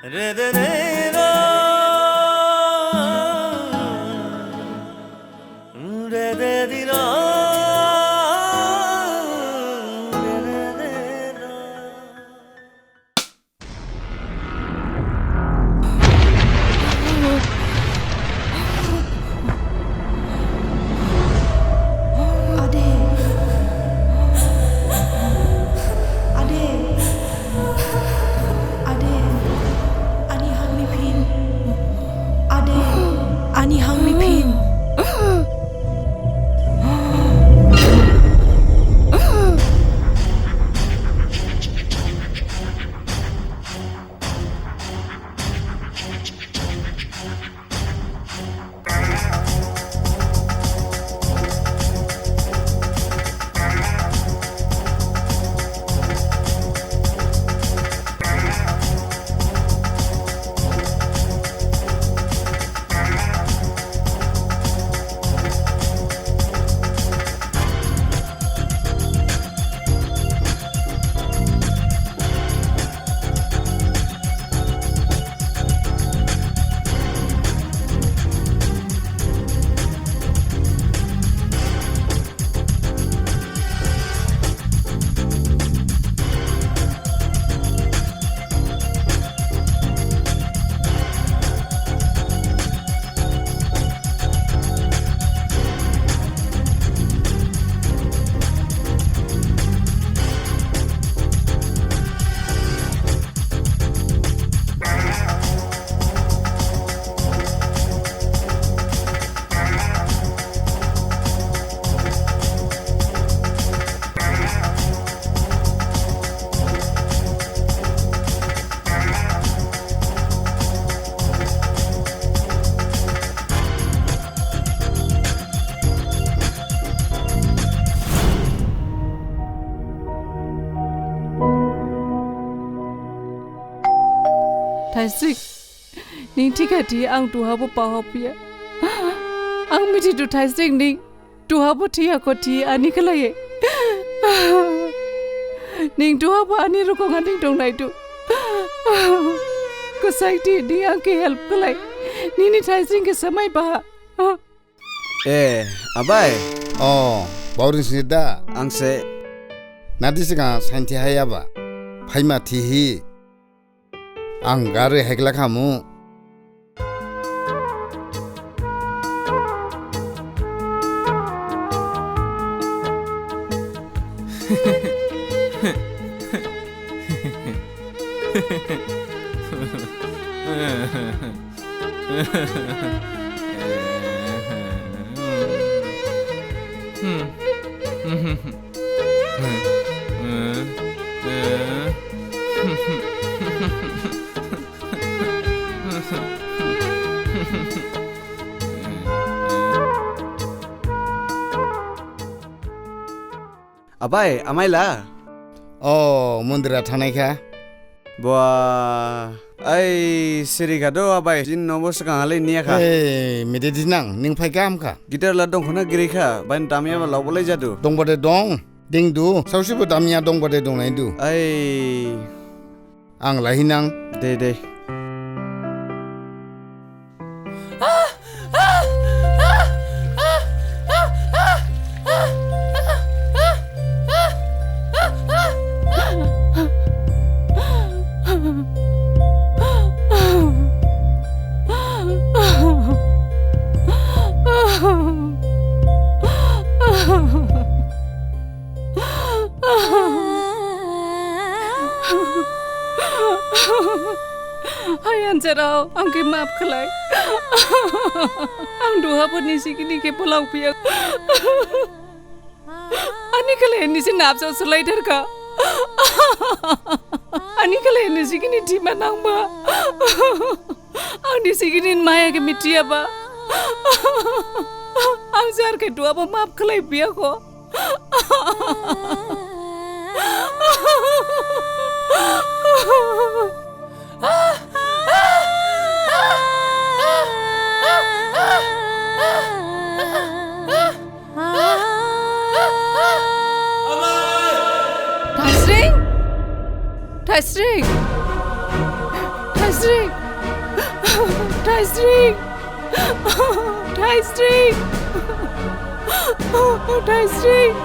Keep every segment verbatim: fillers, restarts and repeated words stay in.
Ade. Ade. Ade. Ani hang ni phin. Ade. Ani hang ni phin. Thaisring, ning thikha thi ang duhabo baoha phiya. Ang mithidu Thaisring, ning duhabo thiyakho thi ani khlaihi. Ning duhabo ani rukong ha ning dongnaidu. Kosai thi, ning ang khe help khlai. Nini Thaisring khe samai baha. E, abai. O, Baoring sini da? Ang se. Nadi sgang sainthi hayaba. Phaima thihi. Ang gari haiglak hamu. Abai, amai la? O, mondir ha thangnai kha. Bua, ai, siri kha do, abai, jini noh bo sgang ha lai niya kha. Ei, mede dinang, ning phai kha ham kha. Guitar la dong kho na giri kha, bain damyaba laobo lai jadu. Dongba de dong, dingdu, saosibo damya dongba de dongnaidu. Ai. Ang lahinang. De, de. Hai anjarao, ang khe maph khlai. Ang duhabo nisi gini khe pholao phiya. Ani khlaihi nisi nabjao sulaithar kha. Ani khlaihi nisi gini thima nangba. Ang nisi gini maya khe mithiyaba. Ang jar khe duhabo maph khlai phiyakho. Thaisring! Thaisring! Thaisring! Thaisring! Thaisring! Thaisring!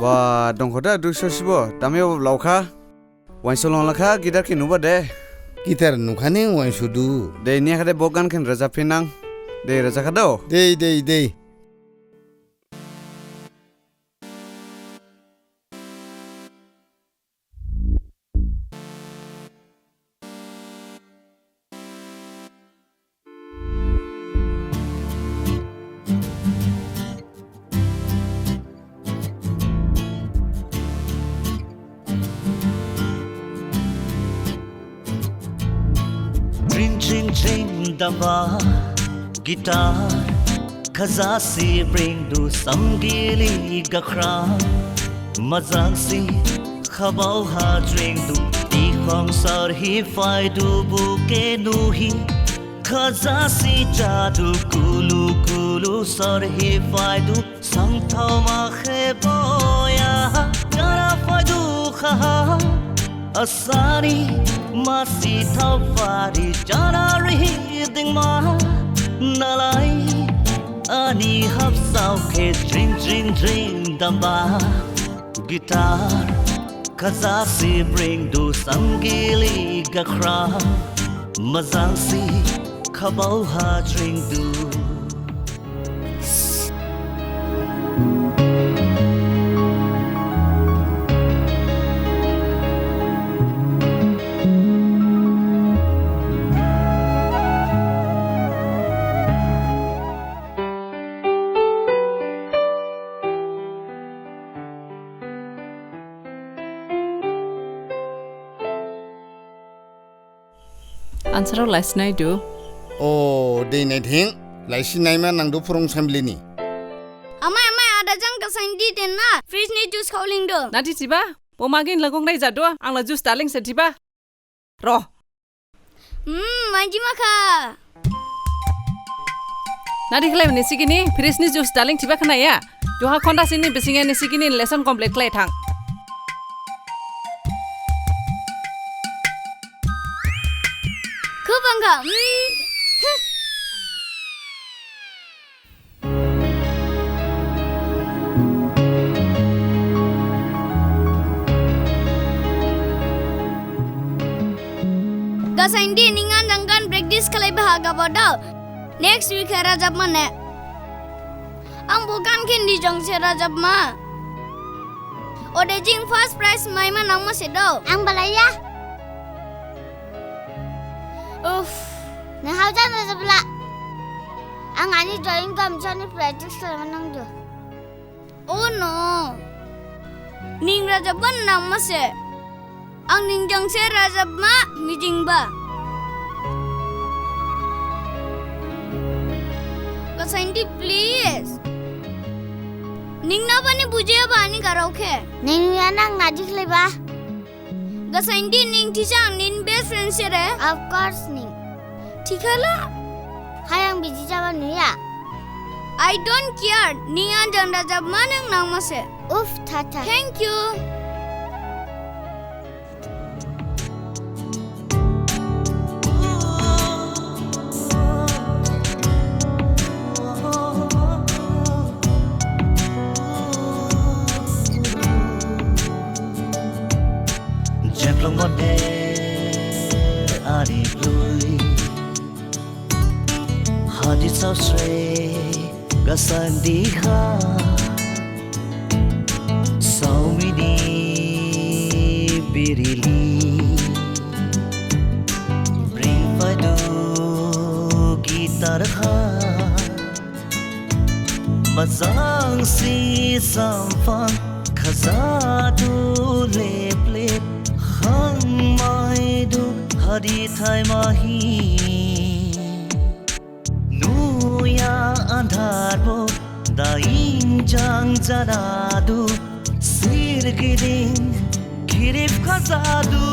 Ba, dongkho da duso sibo, dam yabo blaokha. Wainso longlakha, guitar khe nuba de. Guitar nukhane wainso du. De, niyakhade bo gan khe rajaphinang. De, rajakhado. De, de, de. Tring, tring, tring, damba, guitar. Khazasi bring du samgili gakhra. Mazangsi khabau ha tring du. Tikhong sar hi phai du buke nu hi. Khazasi jadu kulu kulu sar hi phai du. Sangthao ma khe boya, jara phai du kha. Asani masi thao phari jara ri ding ma. Nalai ani hap sao khe tring tring tring damba. Guitar, khazasi bring du samgili gakhra. Mazangsi khabau ha tring du. Ansarao laisi naidu. O, dei naithing, laisi naima nangdu phurung samlini. Amai, amai, ada jang Gasaindi den na, fridge ni juice khaolingdu. Nadi thiba, bo magin lagong nai jadu, angla juice dalingse thiba. Ro. Hmm, manji makha. Nadi khlai nisigini, fridge ni juice daling thiba khnaya. Duha khonda sini bisinge nisigini lesson complete khlai thang. Khubangkha, hmm. Gasaindi ning ang jang gan practice khlaiba ha gabadao. Next week ha rajabmane. Ang bo gan khe nijang se rajabma. Ode jing first prize maima nangma se do. Ang balaya. Uff. Nang hao jang rajabla. Ang ani drawing competition ni practice khlaima nangdu. Oh no. Ning rajabma nangma se. Ang ning jang se rajabma mijingba. Gasaindi, please. Ning nabani bujiyaba ani garao khe. Ning nuya nang nadi khlaiba. Gasaindi, ning thisang nini best friend sere? Of course ning. Thikhala? Hai ang biji jaba nuya. I don't care. Ning ang jang rajabma nang nangma se. Uff, tha tha. Thank you. Jemplung mode ari blui. Hadi sausre Gasaindi ha. Saumini birili. Bring phaidu guitar ha. Majangsi samphang khajadu lep lep. Hangmaidu hadi thai mahi. Nuya Andar bo dain jang janadu, sirgiding kirif khajadu.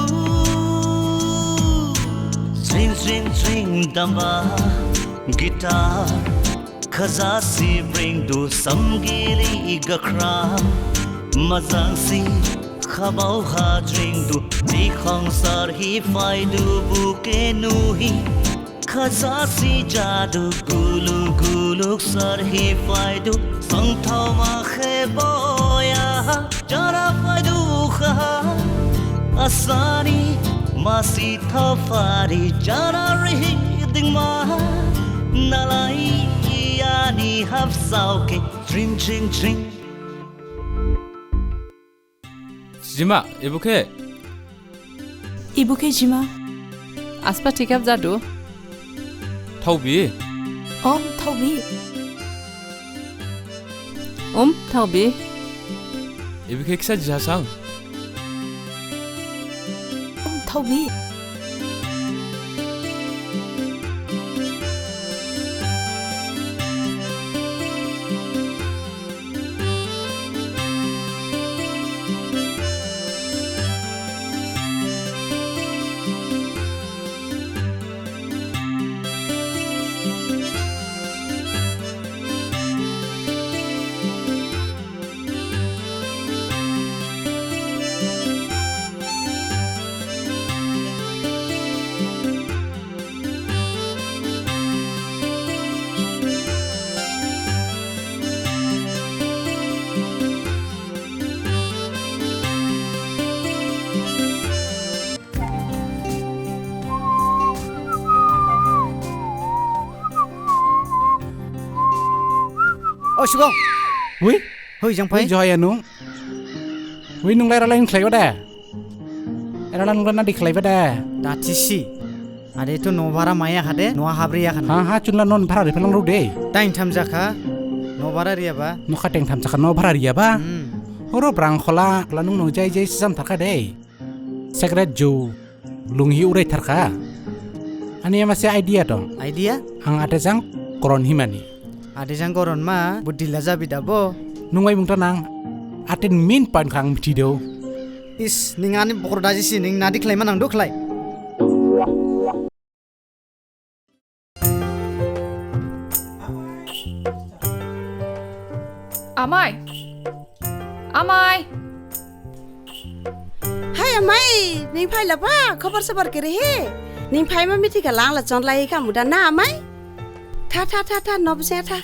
Swing, swing, swing, damba guitar. Khajasi bring du samgili gakra. Majangsi khabau ha jring du, dikhong sar hi phai du buke nuhi. Khajasi jadu gulu gulu sar hi phai du, sangthau ma khe boya. Jara phai du kha asani masi thau phari jara ri ding ma nalai ani hap sau ke tring tring tring. Jima, ibu khe? Ibu khe jima? Aspa thikhap jadu. Thaobi? Om, thaobi. Om, thaobi. Ibu khe khisa jihasang? Om, thaobi. O Subung. Ui? Hui, jang phai. Ui, Joy, nung. Ui, nung lai ralai khlaiba de. Era nung lai nadi khlaiba de. Datisi. Ade tu no bhara maya khade, no habri ya khade. Ha, ha, chunla non bhara riphalang ru de. Tengtham jakha, no bhara riyaba. No kha tengtham jakha, no bhara riyaba. Hmm. Oro brang khola, khola nung nung jai jai sijam tharkha de. Secret ju. Lunghi urai tharkha. Ani masi idea dong. Idea? Ang ate jang koron himani. Ate jang koron ma, buddi la jabi dabo. Nung wai mungta nang. Aten min pan khang mithi do. Is, ning ani bokro daji si ning nadi khlai ma nang do khlai. Amai. Amai. Hai amai, ning phai laba, khobor sobor kiri he. Ning phai ma mithi kha lang la chon lai kha muda na amai. Tha, tha, tha, tha, nob se tha.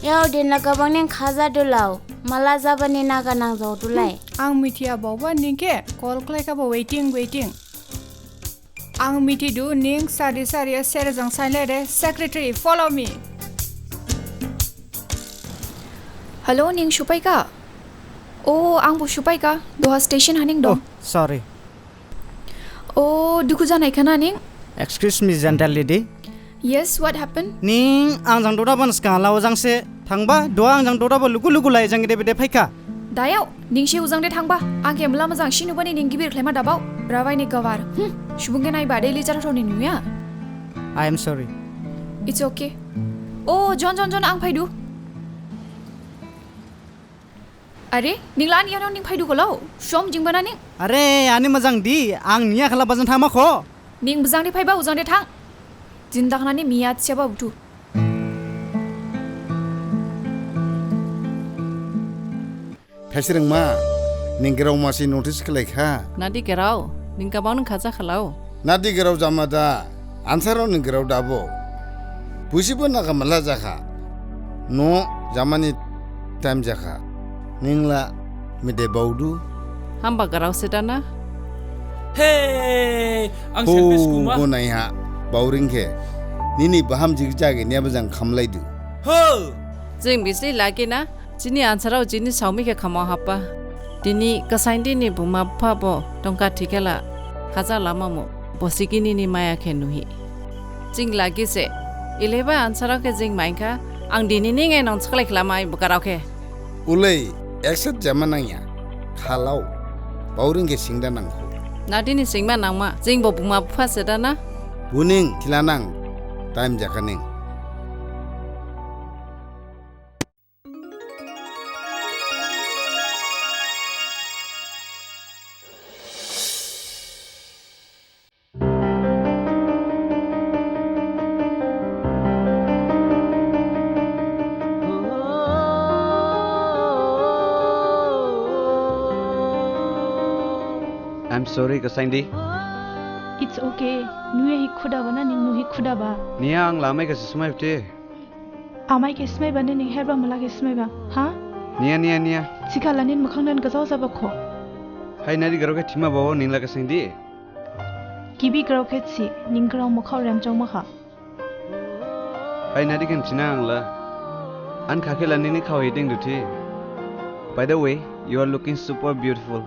Yao, din la gabang ning khaja dulao. Mala jabani naga nang jao dulai. Ang mithiya baoba ning khe call khlai khabo waiting, waiting. Ang mithi du ning sari sari a ser jang sainlai de secretary, follow me. Hello, ning suphaikha? O, ang bo suphaikha. Duha station haning dong. Oh, sorry. O, dukhu janai khana ning? Excuse me, gentle lady. Yes, what happened? Ning ang jang dota ban skang lao jang se thangba, duha ang jang dota ba lugu lugu lai jang ide bede phaikha. Dayao, ning se ujang de thangba, ang khe mla mojang sinubani ning gibir khlaima dabao. Brabai ni gawar. Hmm, subung khe naiba daily chara thoni nuya. I am sorry. It's okay. O, jon, jon, jon, ang phaidu. Are, ning la ani yaohon ning phaidu kholao? Som jingbana ning? Are, ani mojang di, ang niya khala bojang thangma kho. Ning bojang di phaiba ujang de thang. Jindak nani miya siyaba buthu. Thaisrengma, ning grao masi notice khlai kha. Nadi grao, ning gabang ning khaja khalao. Nadi grao jama da, ansarao ni grao dabo. Busibo naga mala jakha. No jamani time jakha. Ningla mide baodu. Hamba grao se dana. Hey, ang selfish kuma. Go naiha, baoring khe. Nini baham jig jage niya bojang khamlaidu. Ho! Jing bisli lagi na. Jini ansarao jini saomi khe khamao hapba. Dini kasain dini buma bupha bo tongkha thikhela khaja lamamu bosigini ni maya khe nuhi. Jing lagi se. Ileba ansarao khe jing mainkha ang dini ning e nong chakhlai khlama ai bukarao khe. Ulei accept jama nangya. khalao, Baoring khe singda nangkho. Nadi ni singma nangma, jingbo buma bupha se da na? Buning thila nang, time jakha ning. I'm sorry, Kasaindi. It's okay. Nuya hi khuda ba na, ning nuhi khuda ba. Niya, ang lamai kha se smai bte. Amai khe smaiba ne ning herba mala khe smaiba, ha? Niya, niya, niya. Sikhala nin mukhang nan gajao jaba kho. Hai nadi grao khe thima bao ning la Kasaindi. Gibi grao khe thi, ning grao mukhao remjao makha. Hai nadi khe thina ang la. An khakhe la nini khao hi ding duthi. By the way, you are looking super beautiful.